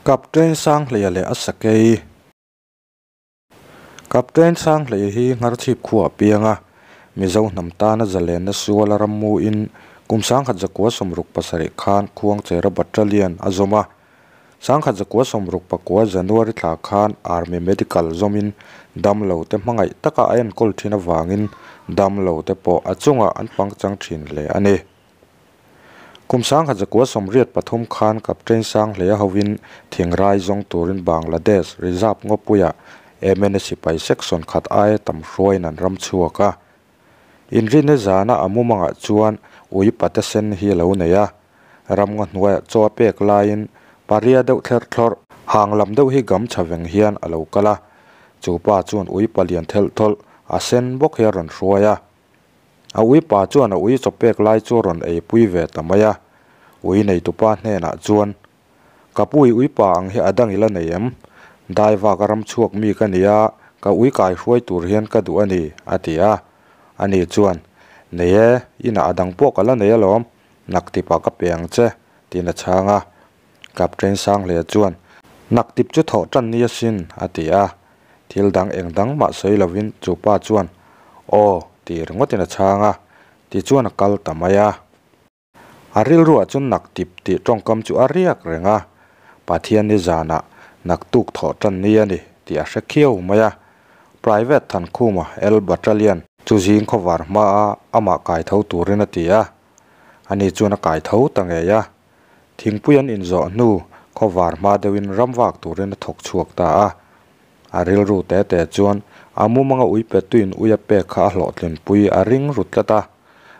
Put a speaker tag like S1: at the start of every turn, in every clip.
S1: Captain Sanghleia leh a sakei. Captain Sanghleia hi Ngharchhip khuaah piang a, Mizo hnam tana zalenna suala rammuin kum 1967 khan Khuangchera Battalion a zawm a. 1969 January thla khan Army Medical zawmin damlo te hmangaih taka a enkawl thin avangin damlo te pawh a chungah an pangchang thin hle a ni. Kum 1983 khan Captain Sanghleia hovin thingrai zawng turin Bangladesh Reserve ngawpuiah MNA sipai section khat aia tam hruaiin an ram chhuak a. Inrinna zana a mumangah chuan ui pate sen hi a lo nei a. Ramngaw hnuaiah chaw a pek laiin paria deuh thler thlawrh hang lam deuh hi gam tha veng hian a lo kal a. Chu pa chuan ui palian thelh thawlh a sen bawk hi a rawn hruai a. A ui pa chuan a ui chaw pek lai chu a rawn eipui ve ta mai a. Ui neitupa hnenah chuan, Ka pu i ui pa ang hi a dang i la nei em? Dai vak a ram chhuak mi ka ni a, ka ui kai hruai tur hian ka duh a ni, a ti a. Ani chuan, Nei e, inah a dang pawh ka la nei alawm, naktipah ka pe ang che, tiin a chhang a. Captain Sanghleia chuan, Naktip chu thawh tan ni asin, a ti a. Thil dang eng dang mah sawi lovin chu pa chuan, Aw, tih ringawtin a chhang a, tichuan a kal ta mai a. A rilruah chuan naktip tih tawngkam chu a riak reng a, Pathian ni zanah naktuk thawh tan ni a ni tih a hre khiau mai a. Private Thankhuma L Battalion chu zing khawvar hmaa amah kai tho turin a ti a, ani chuan a kai tho ta ngei a. Thingpui an inzawh hnu khawvar hma deuhin ram vak turin a thawk chhuak ta a. A rilru te te chuan a mumanga ui petuin ui a pek kha a hlawhtlinpui a ring ru tlat a,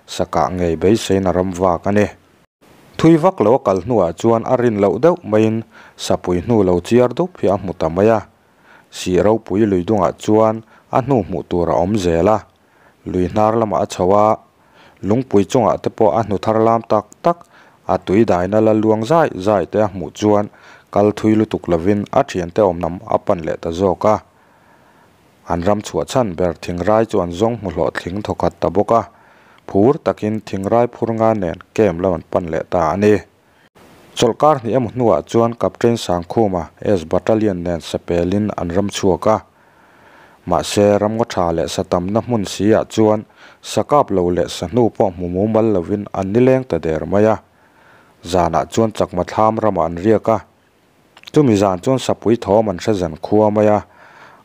S1: sakah ngei beiseiin a ram vak a ni. Thui vak lo a kal hnuah chuan a rin loh deuh maiin sapui hnu lo chiar dup hi a hmu ta mai a. Sih ropui lui dungah chuan a hnu hmuh tur a awm zel a. Lui hnar lamah a chho a, lungpui chungah te pawh a hnu thar lam tak tak, a tui daina la luang zai zai te a hmuh chuan kal thui lutuk lovin a thiante awm lam a pan leh ta zawk a. An ram chhuah chhan ber thingrai chu an zawng hmu hlawhtling thawkhat ta bawk a, phur takin thingrai phur nga nen camp lam an pan leh ta a ni. Chawlhkar hnih emaw hnuah chuan Captain Sangkhuma S Battalion nen sapelin an ram chhuak a. Mahse, ramngaw tha leh sa tamna hmun si ah chuan sa kap lo leh sa hnu pawh hmu mumal lovin an nileng ta der mai a. Zanah chuan chakma thlam ramah an riak a. Chumi zan chuan sapui thawm an hre zan khua mai a,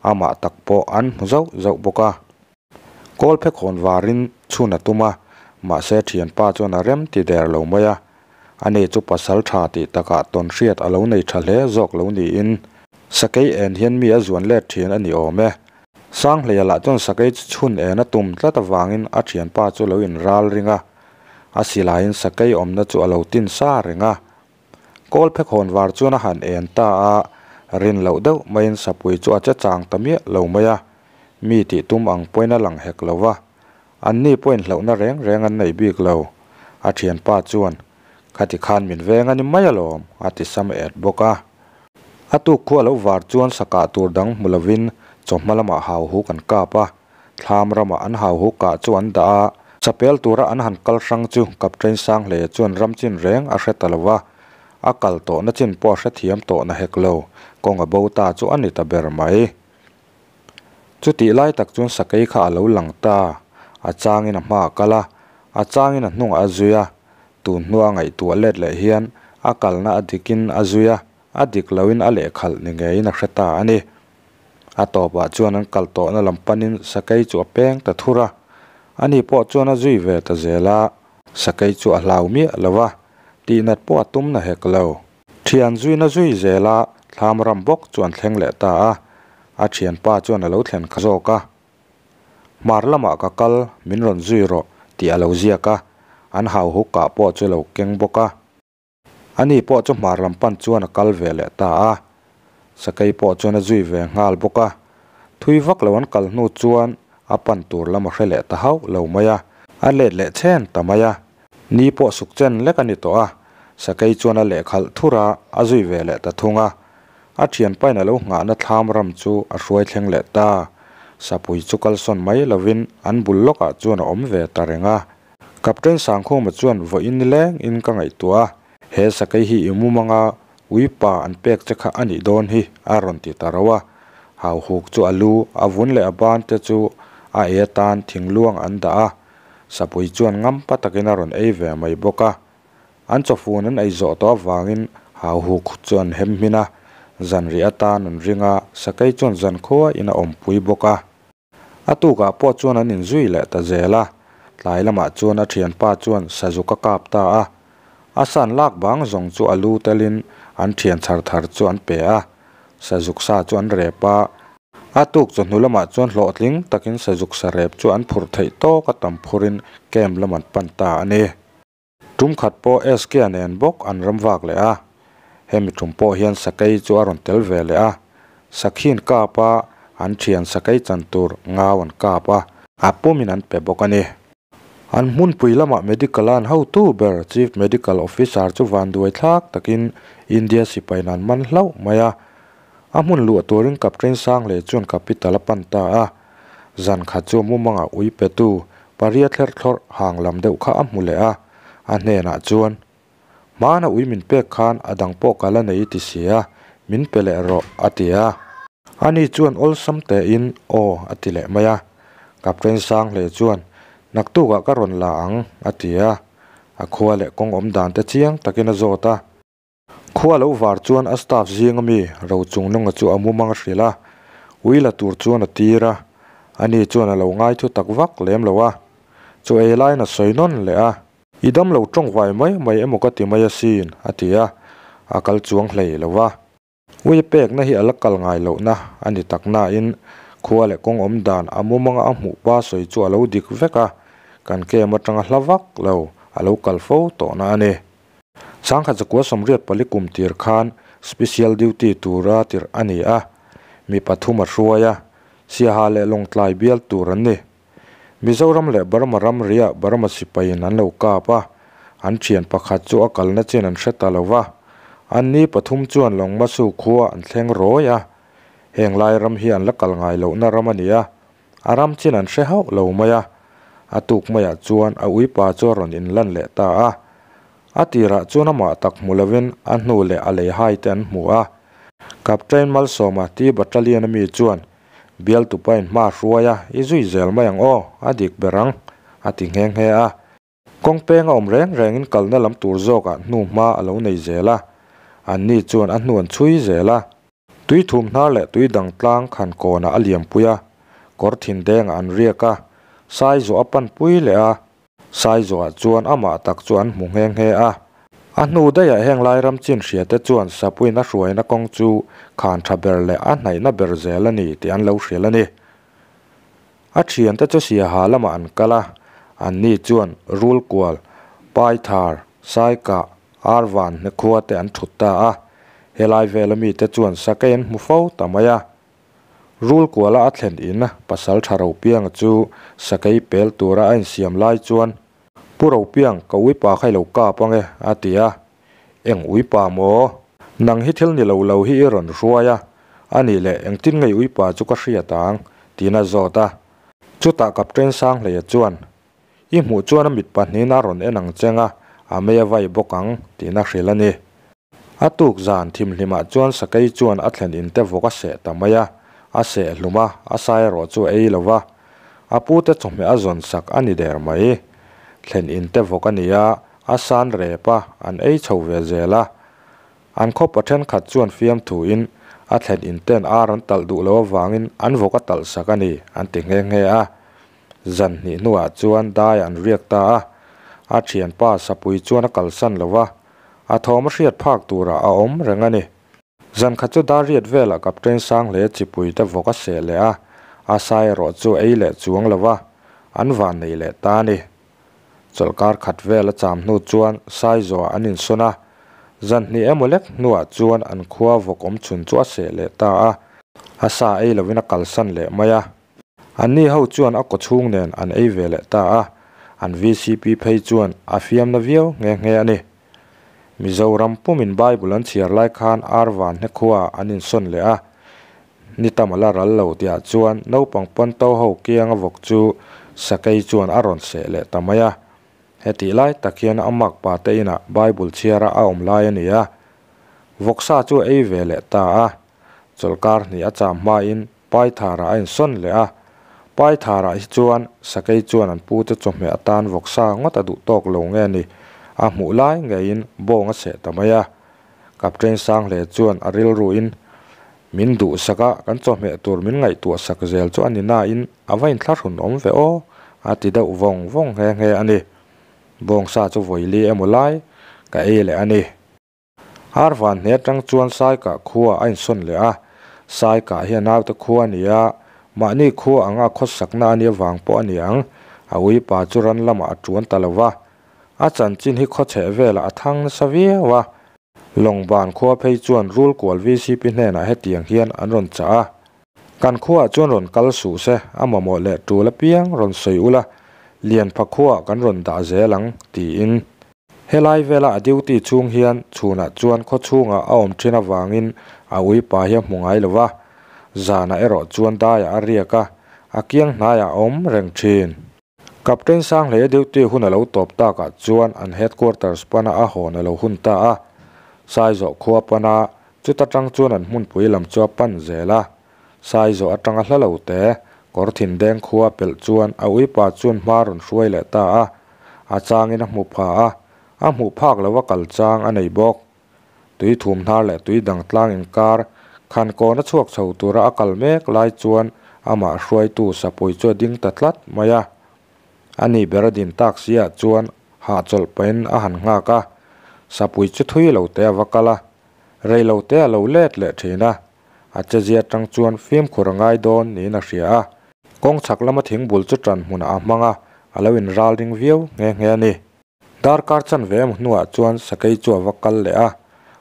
S1: amah tak pawh an hmu zauh zauh bawk a. Kawl phekhawn varin chhun a tum a, mahse thianpa chuan a rem ti der lo mai a. Ani chu pasal tha tih takah tawn hriat a lo nei tha hle zawk lo niin sakei en hian mi a zuan let thin a ni awm e. Sanghleia lah chuan sakei chu chhun en a tum tlat avangin a thianpa chu lo inral ring a, a silaiin sakei awmna chu a lo tin sa reng a. Kawl phekhawn var chuan a han en ta a, rin loh deuh maiin sapui chu a che chang ta miah lo mai a, mi tih tum ang pawhin a lang hek lo va, anni pawhin hlauhna reng reng an nei bik lo. A thianpa chuan, Khati khan min veng a ni mai alawm, a ti sam et bawk a. A tuk khu a lo var chuan sakah tur dang hmu lovin chawhma lamah hau huk an kap a, Thlam ramah an hau huk kah chu an dah a, chapel tura an han kal hrang chu Captain Sanghleia chuan ram chin reng a hre ta lo va, a kal tawhna chin pawh a hrethiam tawh na hek lo, kawng a bo ta chu a ni ta ber mai. Chutih lai tak chuan sakei kha a lo lang ta, a changin a hmaah a kal a, a changin a hnungah a zui a, tun hnua a ngaihtuah let leh hian a kalna a dikin a zui a, a dik loin a lehkhalh ni ngeiin a hre ta a ni. A tawpah chuan an kal tawhna lam panin sakei chu a peng ta thur a, ani pawh chuan a zui ve ta zel a, sakei chu a hlau miah lo a, tihnat pawh a tum na hek lo. Thian zuina zui zel a, thlam ram bawk chu an thleng leh ta a, a thianpa chuan a lo thlen kha zawk a. Hmar lamah ka kal, min rawn zui rawh tih a lo ziak a, an hauhuk kah pawh chu a lo keng bawk a. Ani pawh chu hmar lam pan chuan a kal ve leh ta a, sakei pawh chuan a zui ve nghal bawk a. Thui vak lo an kal hnu chuan a pan tur lam a hre leh ta hauh lo mai a, a let leh chhen ta mai a. Ni pawh suk chen lek a ni tawh a, sakei chuan a lehkhalh thur a, a zui ve leh ta thung a. A thianpain a lo nghahna thlam ram chu a hruai thleng leh ta. Sapui chu kalsawn mai lovin an bul lawkah chuan a awm ve ta reng a. Captain Sangkhuma chuan vawiin nileng in ka ngaihtuah a, he sakei hi i mum anga Uipa an pek che kha a nih dawn hi, a rawn ti ta rauh a. Hauhuk chu a lu, a vun leh a ban te chu a ei atan thingluang an dah a, sapui chuan ngampa takin a rawn ei ve mai bawk a. An chawfun an ei zawh tawh avangin hauhuk chu an hem hmin a, zanriah atan an ring a, sakei chuan zankhua in a awmpui bawk a. A tukah pawh chuan an inzui leh ta zel a, tlai lamah chuan a thianpa chuan sazuk a kap ta a. A san lak bang zawng chu a lu telin an thian chhar thar chu an pe a, sazuk sa chu an rep a. A tuk chawhnu lamah chuan hlawhtling takin sazuk sa rep chu an phurh theih tawk a tam phurin camp lam an pan ta a ni. Tum khat pawh SK nen bawk an ram vak leh a, hemi tum pawh hian sakei chu a rawn tel ve leh a, sakhin kap a, an thian sakei chan tur ngau an kap a, a pumin an pe bawk a ni. An hmunpui lamah Medical an hotu ber Chief Medical Officer chu vanduai thlak takin India sipai nan man hlauh mai a, a hmun luah turin Captain Sanghlei chuan Capital a pan ta a. Zan khat chu mumangah ui petu paria thler thlawrh hang lam deuh kha a hmu leh a, a hnenah chuan, Hmana ui min pek khan a dang pawh ka la nei ti si a, min pe leh rawh, a ti a. Ani chuan awlsam tein, Aw, a ti leh mai a. Captain Sanghle chuan, Naktukah ka rawn la ang, a ti a. A khua leh kawng awm dan te chiang takin a zawt a. Khua lo var chuan a staff zinga mi Rochungnunga chu a mumang a hrilh a, ui la tur chuan a tir a, ani chuan a lo ngai thu tak vak lem lo a, chu ei laiin a sawi nawn leh a, I dam lo tawngvai mai mai emaw ka ti mai asin, a ti a, a kal chuang hlei lo va. Ui a pekna hi a la kal ngai lohna a ni tak nain khua leh kawng awm dan a mumanga a hmuh pa sawi chu a lo dik vek a, kan kem atanga hla vak lo a lo kal fo tawhna a ni. Sangkhat zakua 84 kum tir khan Special Duty tura tirh a ni a, mi pathum a hruai a, Siaha leh Lawngtlai bial tur an ni. Mizoram leh Burma ramriah Burma sipaiin an lo kap a, an thian pakhat chu a kalna chin an hre ta lo va, anni pathum chuan Lawngmasu khua an thleng rawi a, heng lai ram hi an la kal ngai lohna ram a ni a, a ram chin an hre hauh lo mai a, a tuk maiah chuan a uipa chu a rawn inlan leh ta a. A tirah chuan amah tak hmu lovin a hnu leh a lei hai te an hmu a. Captain Malsawma T Battalion a mi chuan, Bialtupa in hma hruai a, i zui zel mai ang aw, a dik ber ang, a ti nghe nghe a. Kawng peng a awm reng rengin kalna lam tur zawkah hnu hma a lo nei zel a, anni chuan a hnu an chhui zel a. Tui thum hnar leh tui dang tlang khan kawnah a liampui a, kawr thin dengah an riak a, Saizawh a panpui leh a, Saizawhah chuan amah tak chu an hmu nghe nghe a. A hnu daihah heng lai ram chin hriate chuan Sapuiin a hruaina kawng chu khan tha ber leh a hnaihna ber zel a ni tih an lo hrilh a ni. A thiante chu Siaha lamah an kal a, anni chuan Rulkual, Paithar, Saikah, Arvan hnekhua te an thut ta a, helai vela mite chuan sakei an hmu fo ta mai a. Rulkuala a thlen in pasal tha Ropianga chu sakei pel tura a insiam lai chuan, Pu Ropiang, ka uipa kha i lo kap ange, a ti a. Eng uipa maw? Nang hi thil ni lo lo hi i rawn hruai a, a nih leh engtin nge i uipa chu ka hriat ang? tiin a zawt a. Chutah Captain Sanghleia chuan, I hmuh chuan a mit pahnihin a rawn en ang cheng a, a mei a vai bawk ang, tiin a hrilh a ni. A tuk zan thimhlimah chuan sakei chuan a thlen in te vawk a seh ta mai a, a seh hlum a, a sai erawh chu a ei lo va. A pute chawhmeh a zawn sak a ni der mai. Thlen in te vawk a ni a, a san rep a, an ei chho ve zel a. An khawpa thenkhat chuan fiamthuin a thlen in ten ar an talh duh loh avangin an vawk a talh sak a ni, an ti nghe nghe a. Zan hnih hnuah chuan dai an riak ta a, a thianpa Sapui chuan a kalsan lo va, a thawm a hriat phak turah a awm reng a ni. Zan khat chu dar riat velah Captain Sanghle chipui te vawk a seh leh a, a sai erawh chu ei leh chuang lo va, an van nei leh ta a ni. Chawlhkar khat vel a cham hnu chuan Saizawah an insawn a, zan hnih emaw lek hnuah chuan an khua vawk awm chhun chu a seh leh ta a, a sa ei lovin a kalsan leh mai a. Anni ho chuan a kawchhung nen an ei ve leh ta a, an vcp phei chuan a fiamna viau nghe nghe a ni. Mizoram pumin Bible an chhiar lai khan Arvan hnekhua an insawn leh a, ni tam a la ral lo tihah chuan naupang pawnto ho kianga vawk chu sakei chuan a rawn seh leh ta mai a. Hetih lai tak hian a makpa te inah Bible chhiara a awm lai a ni a. Vawksa chu a ei ve leh ta a. Chawlhkar hnih a cham hmain Paitharah a insawn leh a. Paitharah hi chuan Sakei chuan an pute chawhmeh atan vawksa ngawt a duh tawk lo nge ni, a hmuh lai ngeiin bawng a seh ta mai a. Captain Sanghle chuan a rilruin min duhsak a, kan chawhmeh tur min ngaihtuah sak zel chu a ni nain a va inthlahrun awm ve aw, a ti deuh vawng vawng nghe nghe a ni. Bawngsa chu vawili emaw lai ka ei leh a ni. Arvan hne atang chuan Saikah khua a insawn leh a, Saikah hi a naute khua a ni a, mahni khua anga khawsakna a nih avang pawh a ni ang, a uipa chu ran lamah a tuan ta lo va, a chanchin hi khawchheh velah a thang nasa viau a. Lawngban khua phei chuan Rulkual VCP hnenah hetiang hian an rawn chah a, Kan khuaah chuan rawn kal suh se, a mamawh leh tul apiang rawn sawi ula, Lianpha khuaah kan rawn dah zel ang, tiin. Helai vela a duty chhung hian chhunah chuan khaw chhungah a awm thin avangin a uipa hi a hmu ngai lo va, zanah erawh chuan daiah a riak a, a kiang hnaiah a awm reng thin. Captain Sanghleia duty hun a lo tawp takah chuan an headquarters pana a hawn a lo hun ta a, Saizawh khua pana chuta tang chuan an hmunpui lam chu a pan zel a, Saizawh atanga hla lo te kawr thin deng khua pelh chuan a uipa chuan hma rawn hruai leh ta a, a changin a hmu pha a, a hmuh phak lova kal chang a nei bawk. Tui thum hnar leh tui dang tlang inkar khan kawn a chhuak chho tura a kal mek lai chuan amah hruaitu sapui chu a ding ta tlat mai a. A ni ber a din tak si ah chuan hahchawlh pahin a han nghak a, sapui chu thui lo te a va kal a, rei lo te a lo let leh thin a. A chezia atang chuan fimkhur a ngai dawn niin a hria a, kawng chhak lama thingbul chu tan hmunah a hmang a, a lo inral ding viau nghe nghe a ni. Darkar chanve emaw hnuah chuan sakei chu a va kal leh a,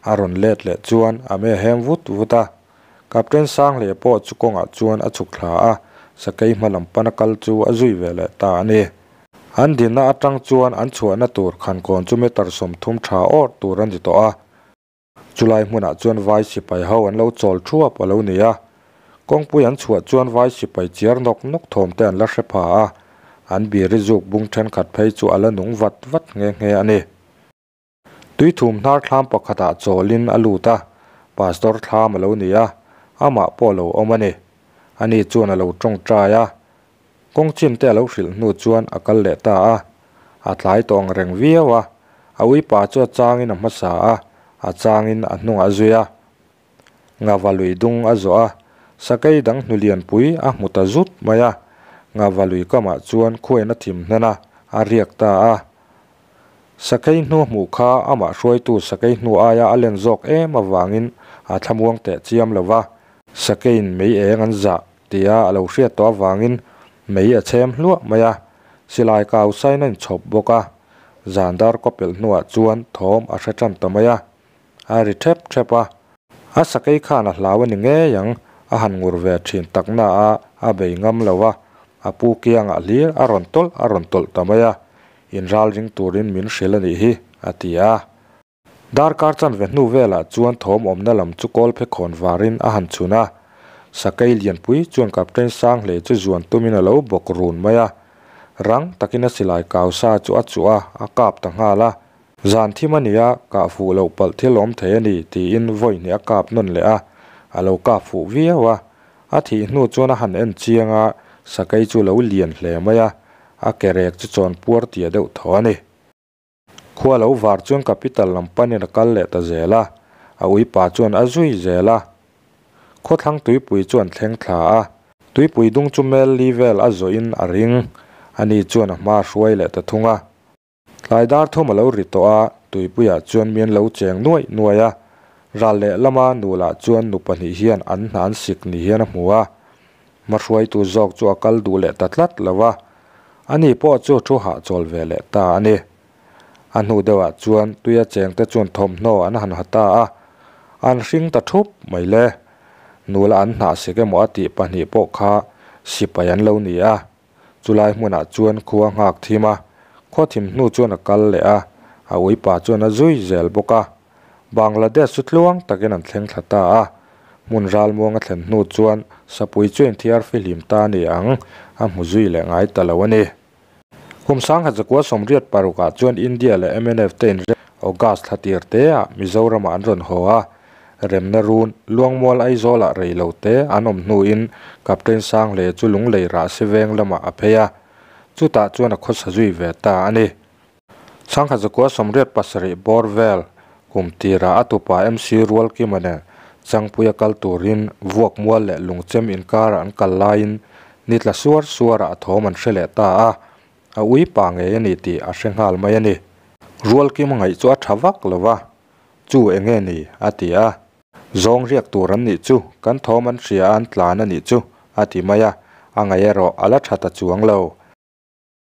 S1: a rawn let leh chuan a me hem vut vut a. Captain Sanghleia pawh chu kawngah chuan a chhuk thla a, sakei hma lam pana kal chu a zui ve leh ta a ni. An dinna atang chuan an chhuahna tur khankawn chu meter 30 tha awrh tur a ni tawh a. Chulai hmunah chuan vai sipai ho an lo chawl thuap a lo ni a, kawngpui an chhuah chuan vai sipai chiar nawk nawk thawm te an la hre pha a, an biri zuk bung thenkhat phei chu a la nung vat vat nghe nghe a ni. Tui thum hnar thlam pakhatah chawlin a lut a, Pastor thlam a lo ni a, amah pawh a lo awm a ni. Ani chuan a lo tawngtai a, Kawng chin te a lo hrilh hnu chuan a kal leh ta a, a tlai tawh ang reng viau a, a uipa chu a changin a hmasa a, a changin a hnungah a zui a. Ngava lui dung a zawh a, sakei dang hnu lianpui a hmu ta zut mai a, ngava lui kamah chuan khuain a thim hnan a, a riak ta a. Sakei hnu hmuh kha amah hruaitu sakei hnu aia a len zawk em avangin a thlamuang teh chiam lo va, sakeiin mei eng an zah Tia a lo hriat tawh avangin mei a chhem hluah mai a, silai kau sain a inchhawp bawk a. Zan dar kaw pelh hnuah chuan thawm a hre tan ta mai a, a ri thep thep a. A sakei khan a hlau a ni ngei ang, a han ngur ve thin tak na a, a bei ngam lo a, a pu kiangah hlir a rawn tawlh a rawn tawlh ta mai a, inralring turin min hrilh a nih hi, a ti a. Darkar chanve hnu velah chuan thawm awmna lam chu kawl phe khawn varin a han chhun a, sakei lianpui chuan Captain Sanghlei chu zuan tumin a lo bawk run mai a. Rang takin a silai kau sa chu a chuh a, a kap ta nghal a. Zan thim a nia, kah fuh loh palh thil awm thei a ni tiin vawi hnih a kap nawn leh a, a lo kap fuh viau a. A thih hnu chuan a han en chiang a, sakei chu a lo lian hle mai a, a ke rek chu chawn puar tia deuh thaw a ni. Khua lo var chuan capital lam panin a kal leh ta zel a, a uipa chuan a zui zel a. Khawthlang tuipui chuan thleng thla a, tuipui dung chu mel li vel a zawhin a ring, ani chuan a hma a hruai leh ta thung a. Tlai dar thum a lo ri tawh a, tuipuiah chuan mi an lo cheng nuaih nuaih a, ral leh lama nu lah chuan nu pahnih hian an hna an sik ni hian a hmu a. Hmahruaitu zawk chu a kal duh leh ta tlat lo a, ani pawh chu thu hahchawl ve leh ta a ni. A hnu deuhah chuan tuia chengte chuan thawmhnaw an han ha ta a, an hring ta thup mai le. Nula an hnah sek emaw a tih pahnih pawh kha sipai an lo ni a, chulai hmunah chuan khua nghak thim a, khaw thim hnu chuan a kal leh a, a uipa chuan a zui zel bawk a. Bangladesh chu tluang takin an thleng thla ta a, hmun ralmuang a thlen hnu chuan sapui chu inthiar fihlim ta a ni ang, a hmu zui leh ngai ta lo a ni. Kum 1986 ah chuan India leh mnf te inrem August thla tir te ah Mizoram ah an rawn haw a. Remna Run, Luangmual Aizawlah rei lo te an awm hnuin Captain Sanghle chu Lunglei Rahsi veng lamah a phei a, chutah chuan a khawsa zui ve ta a ni. Sangkhat zakua 87 bawr vel kum tirah a tupa MC Rualkima nen Changpuia kal turin Vuakmual leh Lungchem inkara an kal laiin ni tla suar suarah a thawm an hre leh ta a, a ui pa ngei a ni tih a hre nghal mai a ni. Rualkima ngaih chu a tha vak lo va, Chu enge ni? a ti a. Zawng riak tur an nih chu, kan thawm an hria a an tlan a nih chu, a ti mai a, a ngaih erawh a la tha ta chuang lo.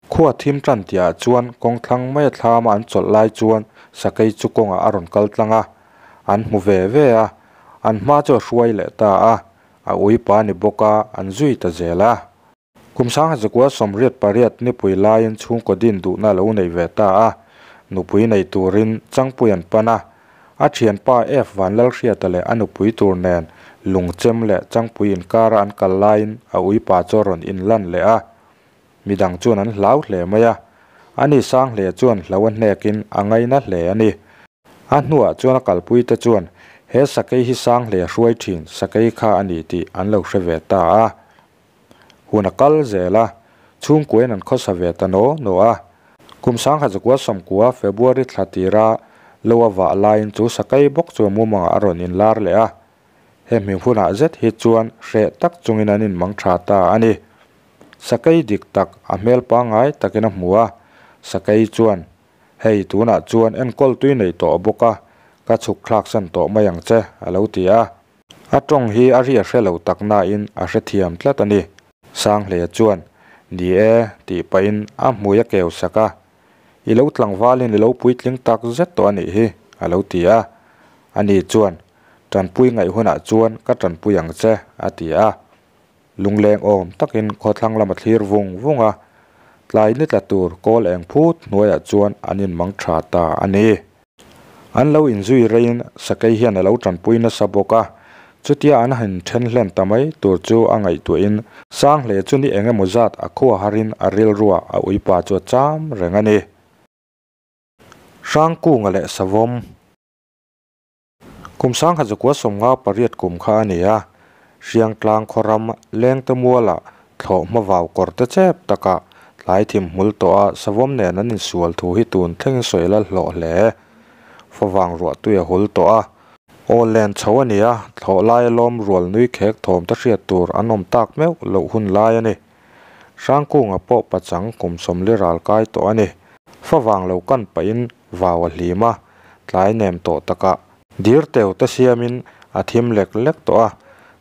S1: Khua thim tan tihah chuan kawng thlang maia thlama an chawlh lai chuan sakei chu kawngah a rawn kal tlang a, an hmu ve ve a, an hma chu a hruai leh ta a, a uipa ni bawk a, an zui ta zel a. Kum 1988 nipui laiin chhungkaw din duhna a lo nei ve ta a, nupui nei turin Changpui an pan a, a thianpa F Vanlalhriata leh a nupui tur nen Lungchem leh Changpui inkara an kal laiin a uipa chu a rawn inlan leh a, midang chuan an hlau hle mai a, ani Sanghlea chuan hlo a hnekin a ngaina hle a ni. A hnuah chuan a kalpuite chuan he sakei hi Sanghlea hruai thin sakei kha a ni tih an lo hre ve ta a. Hun a kal zel a, chhungkuain an khawsa ve ta naw naw a. Kum 1990 February thla tira lo a vah laiin chu sakei bawk chu mumangah a rawn inlar leh a. He hming hunah zet hi chuan hreh tak chungin an inmang tha ta a ni. Sakei dik tak a hmel pangngai takin a hmu a, sakei chuan, Hei tunah chuan enkawl tui nei tawh bawk a, ka chhuk thlak san tawh mai ang che, a lo ti a. A tawng hi a ri a hre lo tak nain a hrethiam tlat a ni. Sanghlea chuan, Ni e, tih pahin a hmui a keu sak a. I lo tlangvalin i lo puitling tak zet tawh a nih hi, a lo ti a. Ani chuan, Tanpui ngaih hunah chuan ka tanpui ang che, a ti a. Lungleng awm takin khawthlang lam a thlir vung vung a, tlai ni tla tur kawl eng phut hnuaiah chuan an inmang tha ta a ni. An lo inzui reiin sakei hian a lo tanpui nasa bawk a, chutia an han then hlen ta mai tur chu a ngaihtuahin Sanghle chu ni eng emaw zat a khua harin a rilruah a uipa chu a cham reng a ni. Hrangkunga leh Savawm. Kum 1958 kum kha a ni a, Hriangtlang khawram Lengte mualah thlawh hma vau kawr te chep takah tlai thim hmul tawh a savawm nen an insual thu hi tun thlengin sawi la hlawh hle. Favang ruah tui a hul tawh a, aw len chho a ni a, thlawh laia lawm rual nui khek thawm te hriat tur an awm tak meuh loh hun lai a ni. Hrangkunga pawh pachang kum 40 ral kai tawh a ni. Favang lo kan pahin vau a hlim a, tlai nem tawh takah dir teu te siamin a thim lek lek tawh a,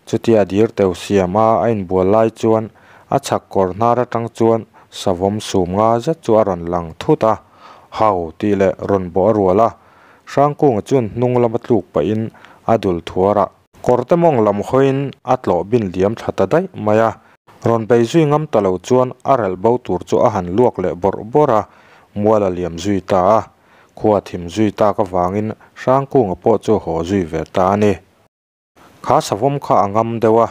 S1: chutia dir teu siam a a inbual lai chuan a chhak kawr hnar atang chuan savawm sum nga zet chu a rawn lang thut a, hau tih leh rawn bawh a rual a, Hrangkunga chuan hnung lama tluk pahin a dul thuar a. Kawrte mawng lam hawiin a tlawh bin liam thla ta daih mai a, rawn bei zui ngam ta lo chuan a relh bo tur chu a han luak leh bawrh bawrh a, mual a liam zui ta a, khua thim zui tak avangin Hrangkunga pawh chu a haw zui ve ta a ni. Kha savawm kha a ngam deuh a,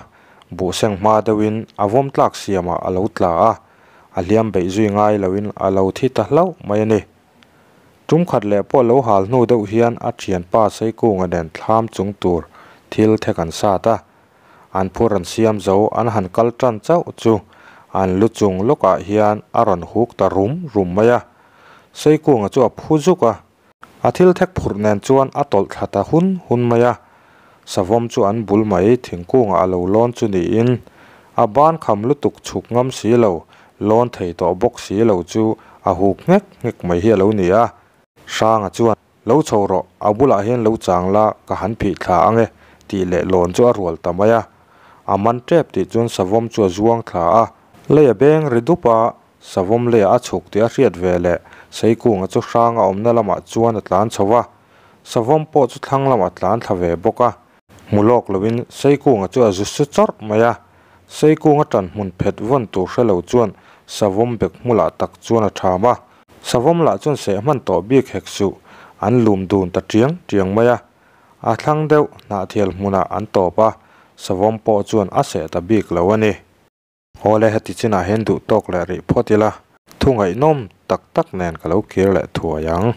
S1: buhseng hma deuhin a vawm tlak siamah a lo tla a, a hliam beih zui ngai loin a lo thi ta hlauh mai a ni. Tum khat leh pawh lo hal hnu deuh hian a thianpa Seikunga nen thlam chung tur thil thek an sat a, an phur an siam zo an han kal tan chauh chu an lu chung lawkah hian a rawn huk ta rum rum mai a. Seikunga chu a phu zuk a, a thil thek phurh nen chuan a tawlh thla ta hun hun mai a. Savawm chu an bul mai thingkungah a lo lawn chu niin a ban kham lutuk chhuk ngam si lo, lawn thei tawh bawk si lo chu a huk nghek nghek mai hi a lo ni a. Hranga chuan, Lo chho rawh, a bulah hian lo chang la, ka han phih thla ang e, tih leh lawn chu a rual ta mai a. A man tep tih chuan savawm chu a zuang thla a, lei a beng ri dup a, Savawm leiah a chhuk tih a hriat ve leh Seikunga chu hrang a awmna lamah chuan a tlan chho a, Savawm pawh chu thlang lamah a tlan thla ve bawk a. Hmu lawk loin Seikunga chu a zu su chawrh mai a, Seikunga tan hmun phet vawn tur hre lo chuan Savawm bek hmulah tak chuan a tham a, Savawm lah chuan seh hman tawh bik hek suh, an lum dun ta tiang tiang mai a. A thlang deuh hnahthial hmunah an tawp a, Savawm pawh chuan a seh ta bik lo a ni. Awle heti chinah hian duh tawk leh rih phawt ila, thu ngaihnawm tak tak nen ka lo kir leh thuai ang.